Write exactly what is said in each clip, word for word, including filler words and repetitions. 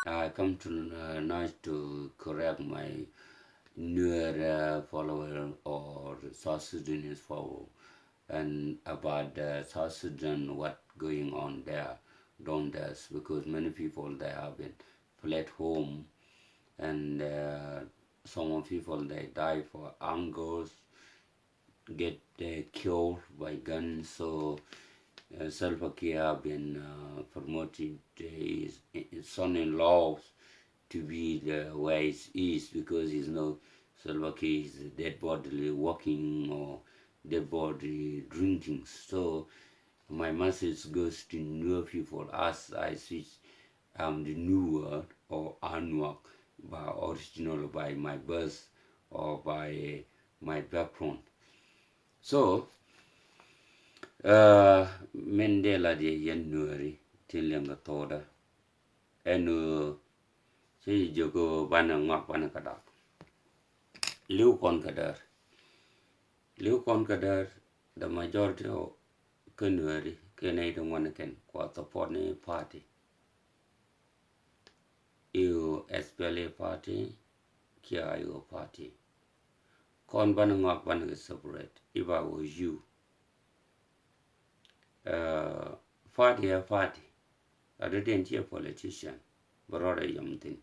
I come to uh, nice to correct my newer uh, follower or South Sudanese follower and about the South Sudan, what going on there, don't this, because many people they have been fled home and uh, some of people they die for angers, get uh, killed by guns. So uh, Salva Kiir have been uh, promoted uh, his, his son-in-law to be the where he is because he's no Salva Kiir is dead body walking or dead body drinking. So my message goes to new people as I switch um, the new word or Anuak by original by my birth or by my background. So uh, min dee la diɛ yɛn nuɔri tin liɛŋ kɛ thokdä. Ɛn uh, ci jiök banɛ ŋuak banɛ kɛ dak. Liw kɔn kɛ däär. Liw kɔn kɛ däär, the majority of kɛ nuɔri kɛ nɛy ti ŋuan kɛn kua support ni party. Iu S P L A party kiɛ I O party. Kɔn banɛ ŋuak banɛ kɛ separate. If I was you, uh, party a party. A dee den ciɛ politician bɛ rɔɔdɛ yɔm thin.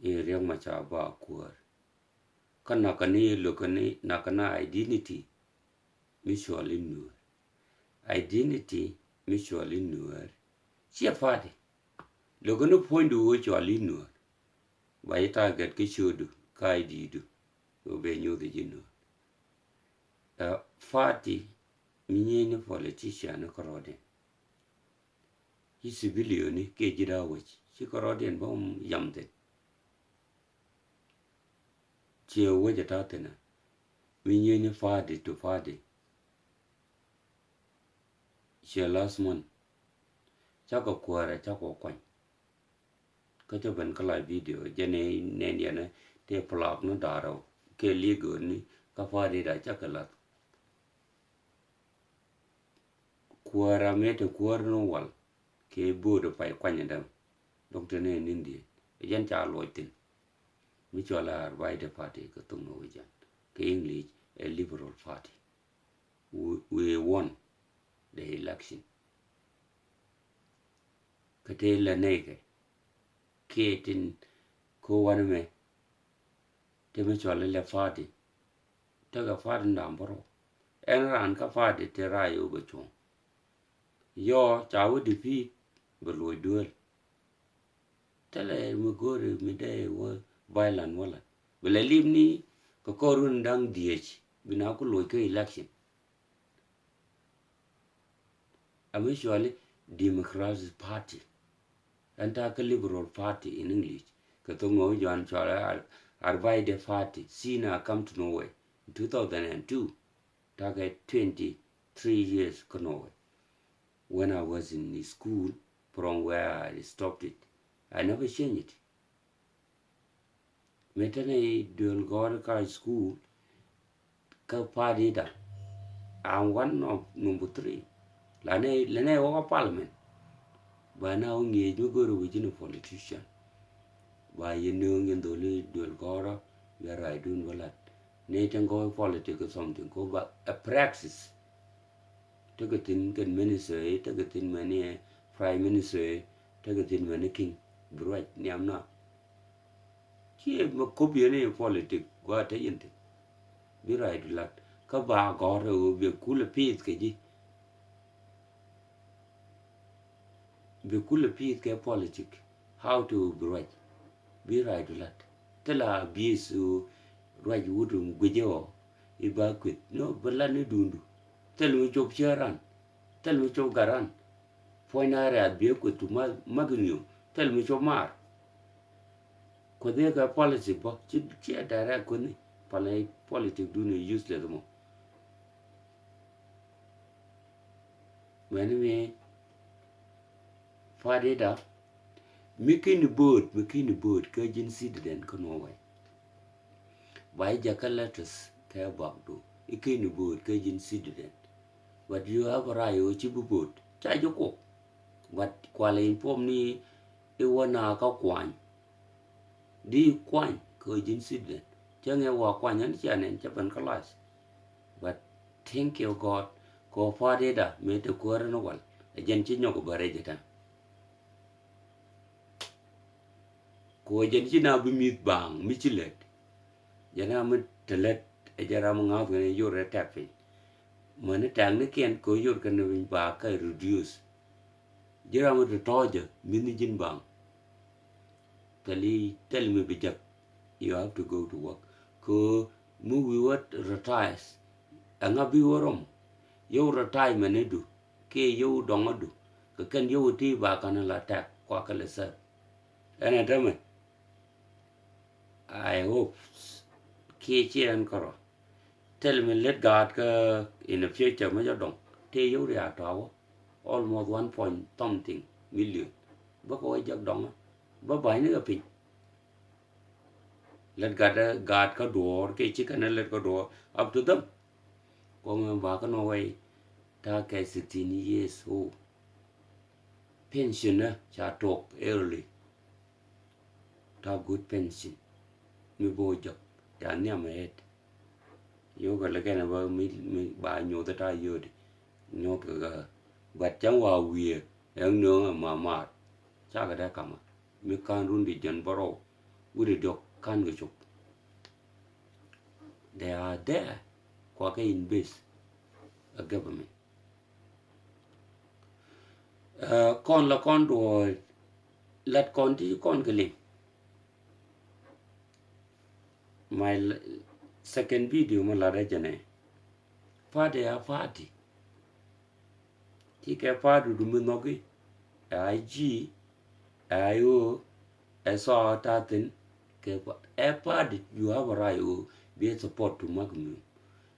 I̱ Riek Machar ba kuäär. Kä nakä ni lokä ni nakä na identity mi cuɔl i̱ nuäär. Identity mi cuɔl i̱ nuäär ciɛ party. Lokä ni puɔ̱nydu wee cuɔl i̱ nuäär. Ba i̱ target kä ciötdu kä I D du wee ben nyuuth i̱ ji̱ nuäär. Ɛ party mi nyieny ni politician ni kärɔɔdiɛn. Ci civilian ni kiɛ ji̱ da̱a̱ wec ci kärɔɔdiɛn bä yam thin. Ciɛ wec ɛ ta̱a̱ thinɛ mi nyieny ni party to party. Ciɛ last month cakɔ kuäärɛ cakɔ kuany. Kä cä ben kä live video jɛn i̱ nɛn yɛn i̱ tëë plak ni da̱rä kɛ li̱gööni kä party da cakɛ lath. Kuäär a mëë te kuäär ni wal kɛ bo̱o̱dɛ pay kuany däm. Dɔ̱ŋ te ni ni̱n diet ɛ jɛn ca luɔc thi̱n. Mi cɔal a Arbide Party kɛ thok ni wä jɛn kɛ English ɛ Liberal Party. We, we won the election. Kä te lɛ nɛy kɛ kiɛ tin ko wanɛ mɛ. Te mi cɔal ilɛ party. Tekɛ party da̱ŋ bärɔw. Ɛn raan kä party te ray ɣöö bɛ cuɔ̱ŋ. Yɔ ca wä defeat bɛ luɔc duel. Thilɛ mi go̱o̱ri mi dee wä violent wala bi lɛ lip ni kɛ kɔr run da̱ŋ diec bi na ku luɔc kä election. Ɛ mi cɔali Democratic Party. Ɛn ta̱a̱ kä Liberal Party in English. Kɛ thok ŋɔ̱ɔ̱k jɔan cɔali Ar-, Arbide Party. Since I come to Norway in two thousand and two. Ta̱a̱ kɛ twenty three years kä Norway. When I was in school, from where I stopped it, I never change it. Mëë te nɛy duel gɔ̱r kä school kä party da, I'm one of number three. La nɛy, la nɛy wä kä parliament. Ba na wä ŋi̱eec mi go̱r wä ji̱n politician. Ba yɛ nööŋ yɛn dholi duel gɔ̱rä bia raydun bä lat. Nɛy tin gɔ̱r politic or something ko ba a praxis. Tekɛ thi̱n kɛn minister, tekɛ thi̱n mɛni prime minister, tekɛ thi̱n mɛni king. Bi ruac niam na. Ciɛ mɛ kop yɛn i̱ politic gua te yɛn thi̱n. Bi ruac du lat kä ba gɔ̱r ɛ ɣöö bi kulɛ pi̱i̱th kɛ ji̱. Bi kulɛ pi̱i̱th kɛ politic. How to bi ruac. Bi ruac du lat. Thilɛ abuse ɣöö ruac wut in guicɛ ɣɔɔ i̱ ba kueth. No, bi lat ni duundu. Thil mi cop cä ran. Thil mi cop gat ran. Puɔ̱ny na riath biɛ kueth tu ma, mak in ɣöö thil mi cop maar. Kueth i̱ kɛ politic bä ci, ci a direct kueth ni. Pal ni politic duni useless mɔ. Mɛni mi party da mi kini bo̱o̱t, mi kini bo̱o̱t kä ji̱n citizen kä Norway. Ba i̱ jakä letters kɛ bakdu i̱ kini bo̱o̱t kä ji̱n citizen. But you have a right ɣöö ci bi bo̱o̱t ca ji̱ kok. But kualɛ inform ni I̱ wä na kä kuany. Di kuany kɛ ji̱n citizen. Cä ŋɛ wa kuany ɛn cia nɛn cä ben kä life. But thank you God. Kɛ wa pa̱a̱t ida mëë te kuäärä ni wal. Ɛ jɛn ci nyɔk bä rɛc ɛ tɛn. Kɛ wa jɛn ci na bi mi̱th baaŋ mi ci lät. Jɛn a mi te lät ɛ jɛn ram mi ŋa̱th kɛn yor ɛ tɛk piny. Mäni tɛk ni kiɛn kɛ yor kɛn ni piny ba kɛ reduce. Ji̱ ram mi tɔ̱tɔ̱ jɛ mi̱th ni ji̱n baŋ. Thil i̱ thil mi bi jek. You have to go to work. Kɛ mi wi̱i̱ wä retires. Ɛŋa bi wä rom. Yio̱w retirement ni du kiɛ yio̱w dɔŋä du. Kɛ kɛn yio̱w ti ba ka̱n la tɛk kua kɛ lɛ sɛp. Ɛn ɛ tämɛ. I hope kiɛ ciɛ ɛn kärɔ. Thil mi lät gaat kä in a future mi jɛ dɔŋ tëë yio̱w riaak tɔ̱a̱ wä almost one point something million. Bä kɛ wä jek dɔŋä bä ba̱ny ni kɛ piny. Lät gat gaat kä duɔ̱ɔ̱r kiɛ ci kɛn lät kä duɔ̱ɔ̱r up to them. Kɔŋ mi ba kä nɔ wɛy ta̱a̱ kɛ sixteen years old. Pension ɛ ca tuɔk early. Ta̱a̱ good pension mi bo̱o̱ jɔk ca nhiam ɛ het. Yio̱w kɛ lɛ kɛn ɛ bä mi, mi ba nyoth ɛ ta̱a̱ yio̱o̱di nyoth kɛ kä. But cäŋ wa wiee ɛŋ nööŋ ɛ ma maar. Cakɛ dee kamä mi ka̱n run di jɛn bärɔw wi̱cdɛ diɔ̱k ka̱n kɛ cop. They are there kua kɛ invest a government. Ɛ, kɔn la kɔn duɔ̱ɔ̱c lat kɔn ti kɔn kɛ liŋ. My l-, second video mi lat ɛ jɛnɛ. Party a party. Ti kɛ party du mi nhɔki. Ɛ I G, ɛ I O, ɛ sɔa ta thin. Kɛ pa-, ɛ party you have a right o bi ɛ support to mak mi.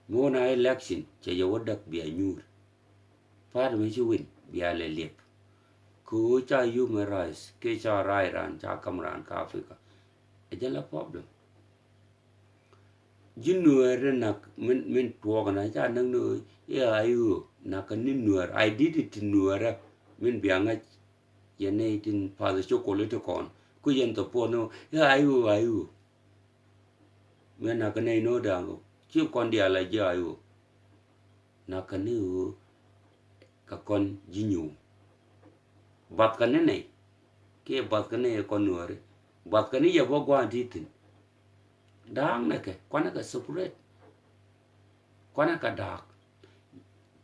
Mi wä na election cɛ yɛ wä däk bia nyuur. Party mi ci win bia lɛ liɛp. Kɛ ɣöö ca human rights kiɛ ca right ran ca kam ran kä Africa. Ɛ jɛn la problem. Ji̱ nuäärä nak min, min tuɔɔk na ca näk ni ɣöö i̱ a i̱ ɣöö nak kɛ ni nuäär identity nuäärä min bia ŋa̱c. Yɛn nɛy tin path cokoli ti kɔn ku yɛn thɔ puɔth ni ɣöö i̱ a i̱ ɣöö a i̱ ɣöö. Mëë nak kɛ nɛy ni ɣöö da̱a̱ŋ ɣöö ci kɔn diaal a ji̱ a i̱ ɣöö. Nak kɛ ni ɣöö kɛ kɔn ji̱ nyuur. Bath kɛ ni nɛy kiɛ bath kɛ ni kɔn nuääri. Bath kɛ ni yɛ bä gua̱a̱n ti thi̱n. Da̱a̱ŋ nɛ kɛ kuanɛ kɛ separate. Kuanɛ kɛ da̱a̱k.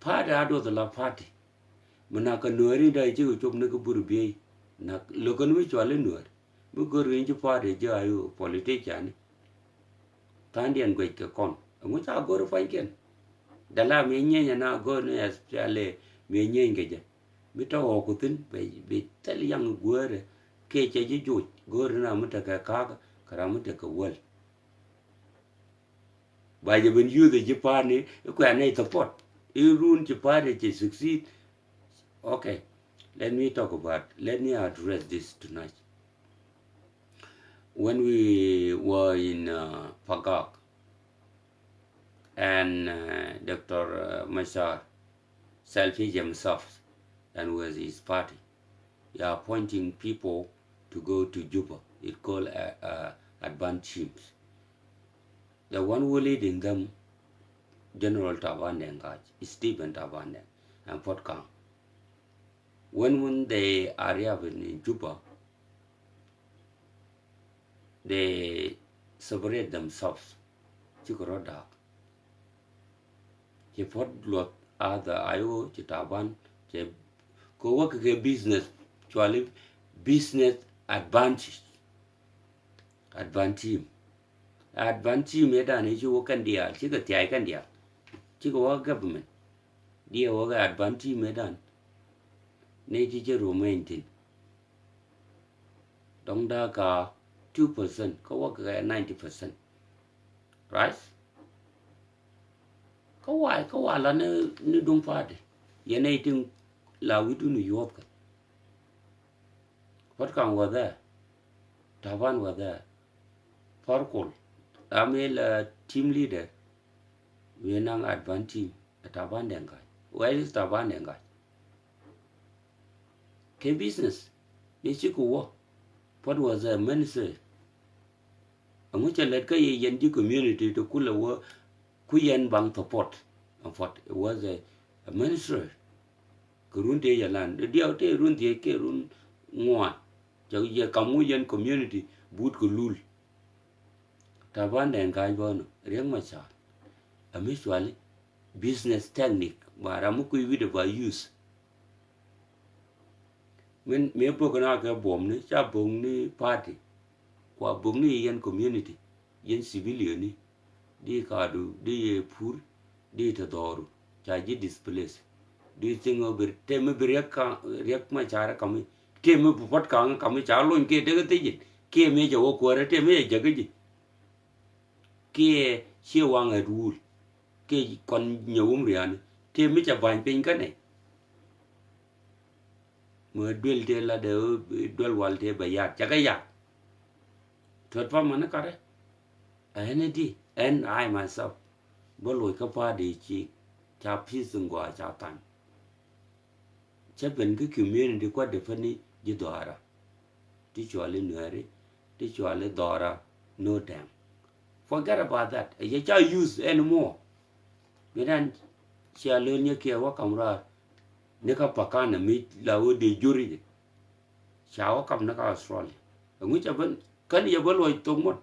Party a duɔth la party. Mi nak kɛ nuääri da̱a̱ cikɛ cop ni kɛ bur biey. Nak lo̱kän mi cuali nuääri. Mi go̱r wi̱ny ci party ji̱ a i̱ ɣöö politician ni. Tha̱a̱ŋdiɛn guec kɛ kɔn ɛŋu ca go̱r pua̱nykiɛn. Dala mi nyieny ɛn a go̱r ni S P L A mi nyieny kɛ jɛ. Mi tɔ ɣɔɔku thi̱n bɛ, bɛ thil yaŋ guäärɛ kiɛ cɛ ji̱ joc go̱r ni ram mi tekɛ ka̱a̱kä kɛ ram mi tekɛ wäl. Ba jɛ ben youth ji̱ party i̱ kuɛ nɛy support i̱ run ci party ci succeed. Okay, let me talk about, let me address this tonight. When we were in, uh, Pagak and, uh, Doctor, uh, Machar, selfish himself and with his party, he are appointing people to go to Juba. It called, uh, uh, advance teams. The one who leading them, General Taban Deng Gai, Stephen Taban Deng, and Port Kang. When, when they arrive in Juba, they separate themselves. Cikɛ rɔ da̱a̱k. Ci Port luɔth a the I O, ci Taban, ci kɛ wä kɛ business, cuali business advantage. Advance team. Advance team ëë dan i̱ ci wä kɛn diaal, cikɛ thia̱a̱c kɛn diaal. Cikɛ wä government. Diɛ wä kɛ advance team ëë dan. Ni ci ci remain thin. Dɔ̱ŋ da̱a̱ ka two percent, kä wä kɛ ninety percent. Right? Kä wa̱a̱, kä wa̱a̱ la ni, ni duŋ party. Yɛn ɛ itiŋ la wi̱cdu ni yuɔ̱thkɛ. Port Kang were there. Taban were there. Port Kol. I mean, uh, team leader. Wi̱i̱ naŋ advance team. Ɛ Taban Deng Gai. Where is Taban Deng Gai? Kɛ business. Ni cikɛ wä. What was a ministry? Ɛŋu cɛ lɛt kä yɛ yɛn ji̱ community ti kulɛ wä ku yɛn baŋ support? And what was a, a ministry? Kɛ run tëë yɛ lan diɛw tëë run tëë kɛ run ŋuan. Cɛ yɛ kam ŋu yɛn community but kɛ lul. Taban dɛn ka̱ny bä nɔ Riek Machar. Ɛ mi cuali business technique ba ram mi kui̱ wi̱dɛ ba use. Min mi bok na kɛ buɔmni ca bokni party kua bokni yɛn community, yɛn civilian ni. Di kadu di yɛ pur di te dhɔru ca ji̱ displace. Do you think ɔ bi temi bi Riek ka Riek Machar kami? Temi bi puɔt kaŋ kami ca lony kiɛ tek thijin kiɛ mi jɛ wä kuäärä temi jɛ jäkä ji̱. Kiɛ ciɛ waŋ ɛ duul kiɛ kɔn nyɛ wum riani temi cɛ ba̱ny piny kä nɛ. Mɛ duel tëë latdɛ duel wal tëë bɛ yat cakɛ yat. Tuɔt pa mani karɛ. Ɛn di ɛn I myself bä loc kä pa̱a̱t dee ci ca peace in gɔaa ca tha̱a̱ŋ. Cä ben kä community kuat defend ni ji̱ dhɔaara. Ti cuali Nuɛri, ti cuali dhɔaara Nuɔr Dɛŋ. Forget about that. Ɛ yɛ ca use anymore. Mi dan cia lön nyɛ kiɛ wä kam raar ni kä Pakana mi la wä dee jori jɛ. Ca wä kam ni kä Australia. Ɛŋu ca ben kän yɛ bä luɔc thok mot.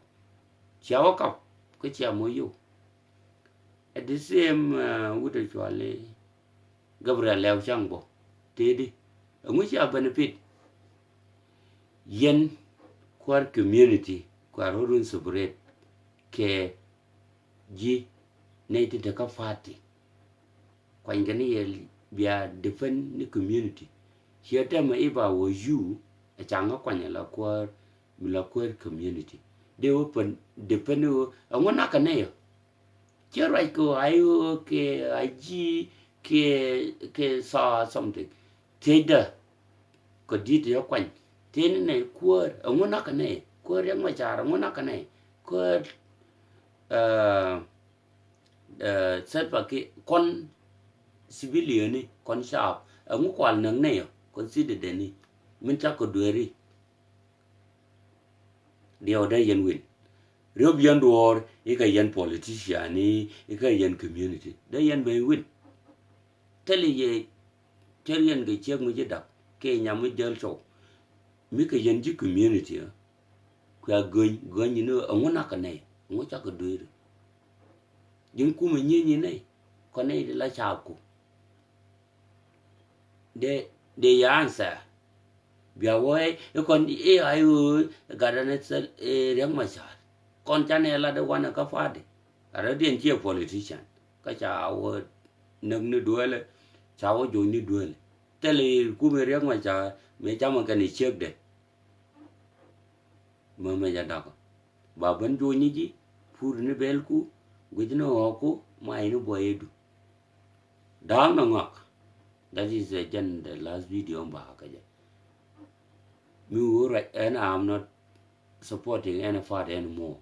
Cia wä kam kä cia mɔ yio̱w. At the same, uh, wut ɛ cuali Gabriel Lɛw Caŋ bɔ tëëdi. Ɛŋu cia benefit? Yɛn kuäär community kuäär rot run separate kɛ ji̱ nɛy ti te kä party. Kuany kɛ ni yɛ bia defend ni community. Ciɛ tɛmɛ if I was you, ɛ ca ŋä kuany ala kuäär mi la kuäär community. Dee wä pɛn defend ni wä ɛŋu nak kɛ nɛy ɔ. Ciɛ ruac kɛ wä ay wä kɛ ay ji̱ kɛ kɛ sa something. Thiecdä kɛ di̱t yɛ kuany. Thiecni nɛy kuäär ɛŋu nak kɛ nɛy kuäär Riek Machar ɛŋu nak kɛ nɛy kuäär Salva Kiir kɔn civilian ni kɔn caap ɛŋu kual näk nɛy ɔ kɔn citizen ni min cakɔ dueeri. Diɛw dee yɛn win. Riop yɛn duɔɔr ikä yɛn politician ni ikä yɛn community dee yɛn ben win. Thili yɛ cär yɛn kɛ ciek mi ci dak kɛ nyam mi jäl cɔw. Mi kɛ yɛn ji̱ community ɛ kua göny göny ni ɛŋu nak kɛ nɛy ɛŋu cakɔ dueeri. Ji̱n kumɛ nyieny inɛ kɔn nɛy di la caapku. De de ya answer. Bia wä ɛ kɔn ɛ ay wä gat ɛn ɛ thil ɛ Riek Machar. Kɔn canɛ la de wanɛ kä party. A rɛ diɛn ciɛ politician kä ca wä näk ni duelɛ ca wä joc ni duelɛ. Thil ɛ kumɛ Riek Machar mɛ camɛ kɛn ɛ ciek de. Mɛ mɛ ja dakɔ ba ben juɔ̱ny ni ji̱ pur ni bɛlku guic ni ɣɔɔku ma ini buɔyɛdu. Da̱a̱ŋ na ŋɔak. That is a jɛn the last video ba kä jɛ. Mi wä ruac ɛn I'm not supporting any party anymore.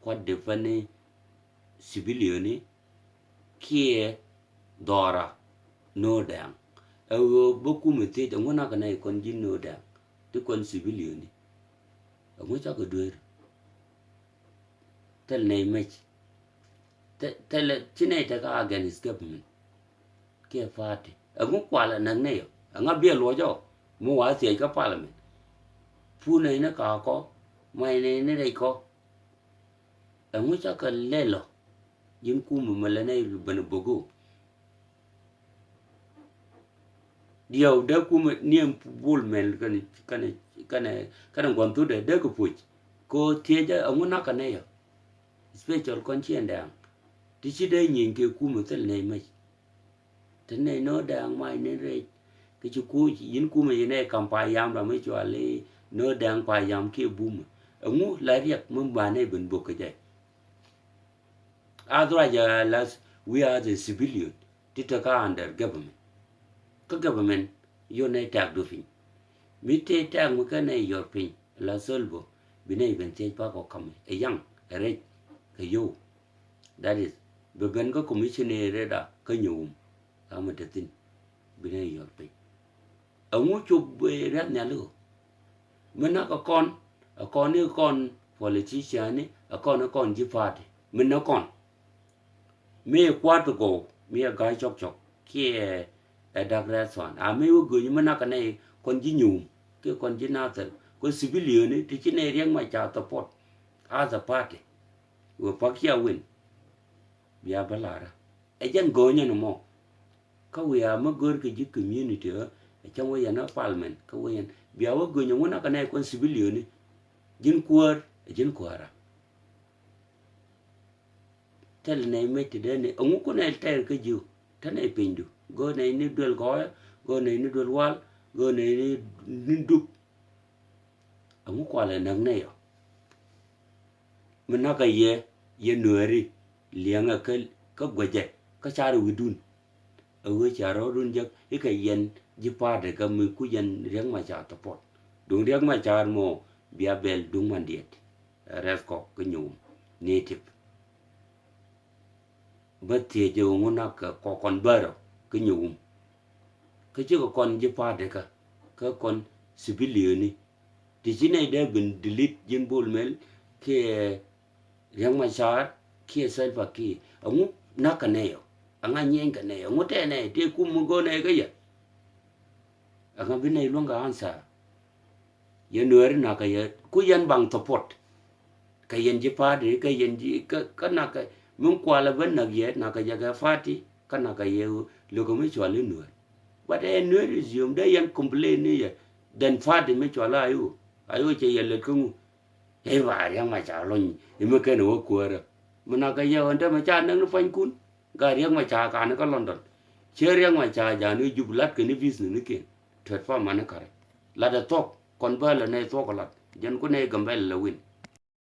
Kuat defend ni civilian ni kiɛ dhɔra Nuɔr Dɛŋ. Ɛ ɣöö bä kumɛ thiec ɛŋu nak kɛ nɛy kɔn ji̱n Nuɔr Dɛŋ ti kɔn civilian ni. Ɛŋu cakɔ dueer. Thil nɛy mec. Thil ci nɛy tekɛ against government kiɛ party. Ɛŋu kual ɛ näk nɛy ɔ ɛŋa biɛ luɔcɔ mi wa thiec kä parliament. Pu nɛy ni kakɔ mac nɛy ni rɛckɔ. Ɛŋu cakɔ lɛl ɔ ji̱n kumɛ mɛ lɛ nɛy ben bogo. Diɛw dee kumɛ niɛm bul mɛl kɛnɛ kɛnɛ kɛnɛ kɛnɛ gua̱n thut dee dee kɛ puc. Kɛ ɣöö thiecä ɛŋu nak kɛ nɛy ɔ. Special kɔn ciɛn dɛɛŋ ti ci dee nyieeny kɛ kumɛ thil nɛy mec. Te nɛy Nuɔr Dɛŋ mac ni rɛc kɛ ci kuuc yin kumɛ yi nɛy kam pa yam ram mi cuali Nuɔr Dɛŋ pa yam kiɛ bumɛ. Ɛŋu la riɛk mi ba nɛy ben bok kɛ jɛ. Athwarac a las we are the civilian ti te kä under government. Kä government yɔ nɛy tɛk du piny. Mi te tɛk mi kä nɛy yɔr piny la thöl bä bi nɛy ben thiec pa kɔ ka̱m ɛ yaŋ ɛ rɛc kɛ yio̱w. That is bɛ ben kä commissioner rɛda kä nyɛ wum. Kamɛ te thi̱n bi nɛy yɔr piny. Ɛŋu cop riath nhial i̱ ɣöö mi nak kɛ kɔn Ɛ kɔn ni kɔn politician ni, ɛ kɔn ni kɔn ji̱ party. Mi ni kɔn. Mi kuat go̱o̱k, mi ɛ ga̱a̱c cɔk cɔk. Kiɛ ɛ dak rɛth thuan. A mi wä göny mi nak kɛ nɛy kɔn ji̱ nyuum. Kiɛ kɔn ji̱ nathɛr. Kɔn civilian ni, ti ci nɛy Riɛk Macar support. As a party. Wä pak cia win. Bia bä lara. Ɛ jɛn gönyä ni mɔ. Kä wiaa mi gör kɛ ji̱ community ɛ cäŋ wä yɛn ɛ parliament kä wä yɛn bia wä gönyä ŋun akɛ nɛy kɔn civilian ni. Ji̱n kuäär ɛ ji̱n kuäära. Thil nɛy mec ti dee ni ɛŋu kun nɛy tɛɛr kä ji̱. Te nɛy pinydu. Gör nɛy ni duel gɔɔyä. Gör nɛy ni duel wal. Gör nɛy ni dup. Ɛŋu kualɛ näk nɛy ɔ. Mi nakä yɛ, yɛ Nuääri liɛŋɛ kä, kä guɛcɛ kä car wi̱dun. Ɛ ɣöö cia rɔɔdun jek i̱ kɛ yɛn ji̱ party kä mi ku yɛn Riɛk Macar support. Duŋ Riɛk Macar mɔ bia bɛl duŋ mandiɛt. Rɛth kɔk kä nyuum native. Bä thiec ɛ ŋun nak kɛ kɔk kɔn bärɔ kä nyuum. Kä cikɛ kɔn ji̱ party kä, kä kɔn civilian ni. Ti ci nɛy dee bin delete ji̱n Bol Mel kiɛ Riɛk Macar kiɛ Salva Kiir. Ɛŋu nak kɛ nɛy ɔ. Ɛŋa nyieny kɛ nɛy ɔ. Ɛŋu tɛɛ nɛy tëë kum mi go̱o̱r nɛy kä yɛ. Ɛŋa bi nɛy luäŋ kɛ answer. Yɛ Nuääri nak kɛ yɛ ku yɛn baŋ support. Kɛ yɛn ji̱ party kɛ yɛn ji̱ kä, kä nak kɛ min kualɛ ben nak yɛ nak kɛ jɛ kɛ party kä nak kɛ yɛ lokä mi cual i̱ Nuäär. But ɛ Nuääri is yom dee yɛn complain ni yɛ. Then party mi cual i̱ Ayok. Ayok cɛ yɛ lät kä ŋu. Ɛ ba Riɛk Macar lony i̱ mi kɛn wä kuäärä. Mi nak kɛ yɛ ɣän te mi ca näk ni pua̱nykun. Gat Riɛk Macar kani kä London. Ciɛ Riɛk Macar jani Jup lat kɛ ni business ni kiɛn. Tuet pa mani kari. Lat ɛ thuɔk kɔn bä lɛ nɛy thuɔk ɛ lat. Jɛn ku nɛy Gambɛl lɛ win.